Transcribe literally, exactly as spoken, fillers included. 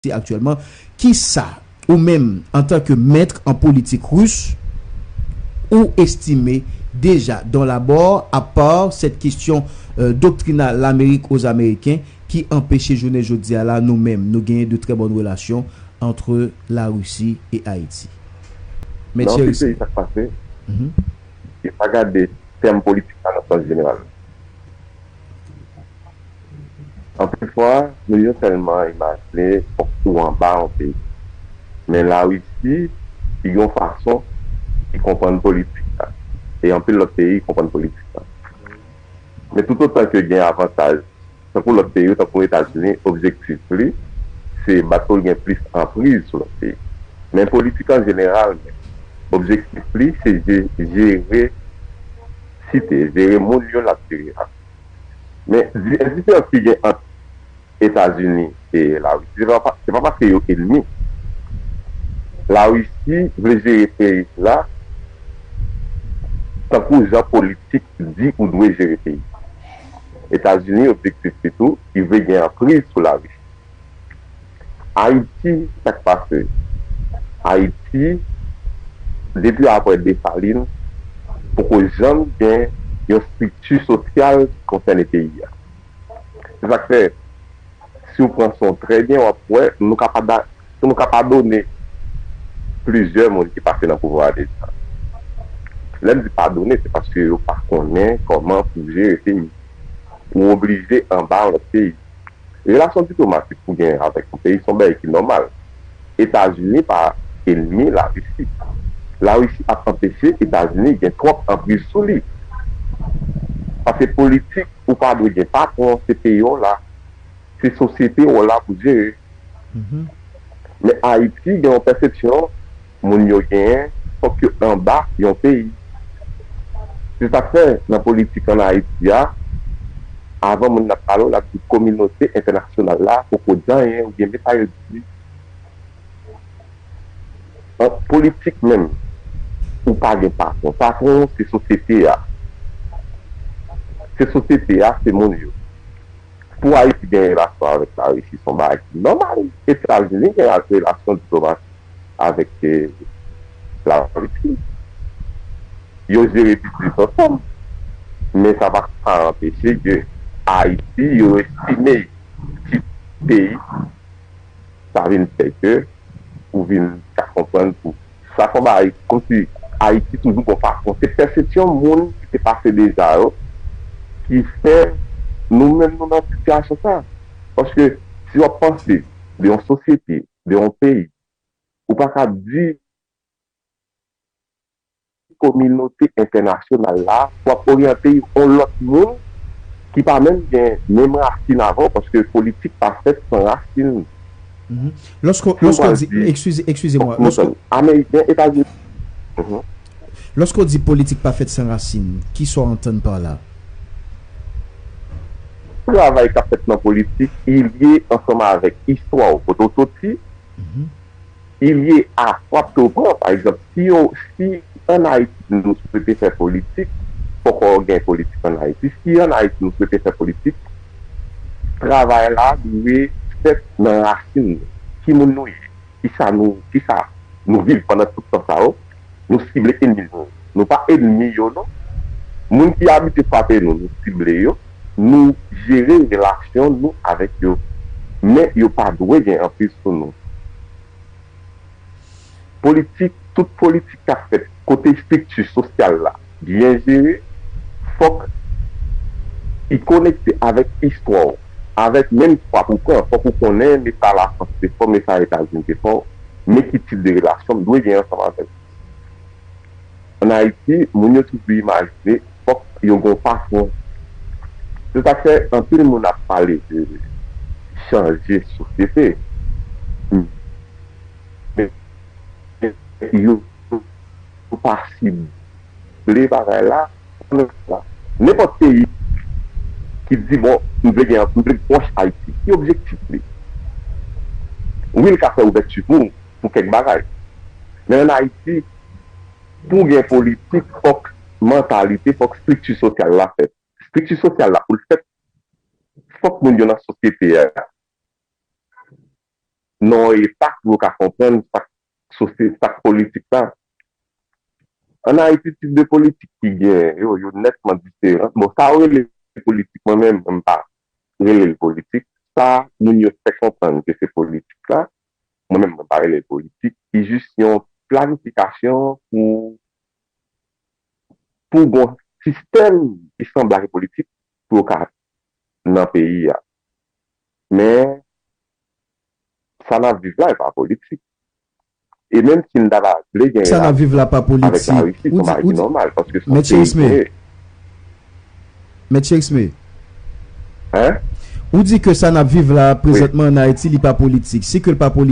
Ayiti aktyèlman. Kisa, ou menm, antanke mèt an politik ris, ou estime deja dans l'abord, à part cette question, euh, doctrinale, l'Amérique aux Américains, ki anpeche jounen jodi a la, nou menm, nou genyen de très bonnes relations entre la Russie et Haïti? Mèt Nan anpil Cherizier. Peyi, sa k pase, yo pa gade tèm politik la nan sans jeneral. Anpil fwa, nou yo sèlman imajine fòk ou anba yon peyi. Men Larisi, li gen yon fason li konprann politik la. E anpil lòt peyi konprann politik la. Men toutotan ke gen avantaj, tankou lòt peyi yo, tankou Etazini, objektif li, se bat pou l gen plis anpriz sou lòt peyi. Men politik an jeneral, men, objektif li, se je- jere site, jere moun yo l ap jere a. Men di- diferans ki gen ant Etazini e Larisi, se pa, se pa paske yo enmi. Larisi vle jere peyi la tankou jan politik di ou dwe jere peyi. Etazini, objektif li tou, li vle gen anpriz sou Larisi. Ayiti, sa k pase? Ayiti, depi apre Desalin, poko janm gen yon estrikti sosyal ki konsène peyi a. Se sa k fè, si w pran son trè byen, w ap wè, nou ka pa da- nou ka padone plizyè moun ki pase nan pouvwa a deja. Lè m di padone, se paske yo pa konnen kòman pou jere peyi. Ou oblije anba lòt peyi. Relasyon diplomatik pou gen avèk yon peyi se yon bagay ki nòmal. Etazini pa enmi Larisi. Larisi ap anpeche Etazini gen twòp anpriz sou li. Paske politik, ou pa dwe gen patwon, se peyi w la, se sosyete w la pou jere. Men Ayiti gen yon pèsepsyon moun yo genyen, fòk yo anba yon peyi. Se sa k fè nan politik ann Ayiti a, avan moun nan ap pale w, l ap di kominote entènasyonal la poko di anyen oubyen men sa yo di. An politik menm, ou pa gen patwon. Patwon w se sosyete a. Se sosyete a, se moun yo. Pou Ayiti gen relasyon avèk Larisi, se yon bagay ki nòmal. Etazini gen relasyon diplomatik avèk Larisi. Yo jere biznis ansanm. Men sa pa ka anpeche ke Ayiti, yo estime ti peyi, sa vin fè ke ou vin ka konprann tou. Sa se yon bagay kòmsi Ayiti toujou gon patwon. Se pèsepsyon moun ki te pase deja yo ki fè nou menm nou nan sitiyasyon sa. Paske si w ap panse de yon sosyete, de yon peyi, ou pa ka di kominote entènasyonal la, w ap oryante yon lòt moun ki pa menm gen menm rasin avè w, paske politik pa fèt san rasin. Lòske, lòske w di, eskize, eskize mwa, lòske, Ameriken, Etazini. Lòske w di politik pa fèt san rasin, kisa w antann pa la? Travay k ap fèt nan politik, li lye ansanm avèk istwa w, kote w soti, li lye a pwòpte w pran. Pa egzanp, si yo, si ann Ayiti nou swete fè politik, poko gen politik ann Ayiti. Si ann Ayiti nou swete fè politik, travay la dwe fèt nan rasin nou. Ki moun nou ye? Kisa nou, kisa nou viv pandan tout tan sa yo? Nou sible enmi nou. Nou pa enmi yo non. Moun ki abitye frape nou, nou sible yo. Nou jere relasyon nou avèk yo. Men yo pa dwe gen anpriz sou nou. Politik, tout politik k ap fèt kote estrikti sosyal la byen jere, fòk li konekte avèk istwa w, avèk menm istwa pou pran. Fòk ou konnen men sa Lafrans te fè w, men sa Etazini te fè w, men ki tip de relasyon m dwe gen ansanm avèk ou. Ann Ayiti, moun yo toujou imajine fòk yo gen yon patwon. Se sa k fè anpil moun ap pale de chanje sosyete. Men yo pa sible bagay la. Nenpòt peyi ki di, bon, m vle gen, m vle pwòch Ayiti. Ki objektif li? Wi, l ka fè ouvèti pou, pou kèk bagay. Men ann Ayiti, pou gen politik, fòk mantalite, fòk estrikti sosyal la fèt. Estrikti sosyal la, pou l fèt, fòk moun yo nan sosyete a. nan yon eta pou yo ka konprann sa k sosye-, sa k politik la. Ann Ayiti, tip de politik ki genyen yo, yo nètman diferan. Bon, sa yo rele politik, mwen menm, mwen pa rele l politik. Sa moun yo fè konprann ke se politik la, mwen menm, mwen pa rele l politik. Li jis yon planifikasyon pou, pou gon sistèm ki sanble ak politik pou yo ka nan peyi a. Men, sa n ap viv la, e pa politik. E menm si n ta va vle gen Sa n ap viv la pa politik. Ou di, ou di, nòmal, paske Mèt Cherisme. Mèt Cherisme. Hein? Ou di ke sa n ap viv la prezantman an Ayiti, li pa politik. Si ke l pa politik,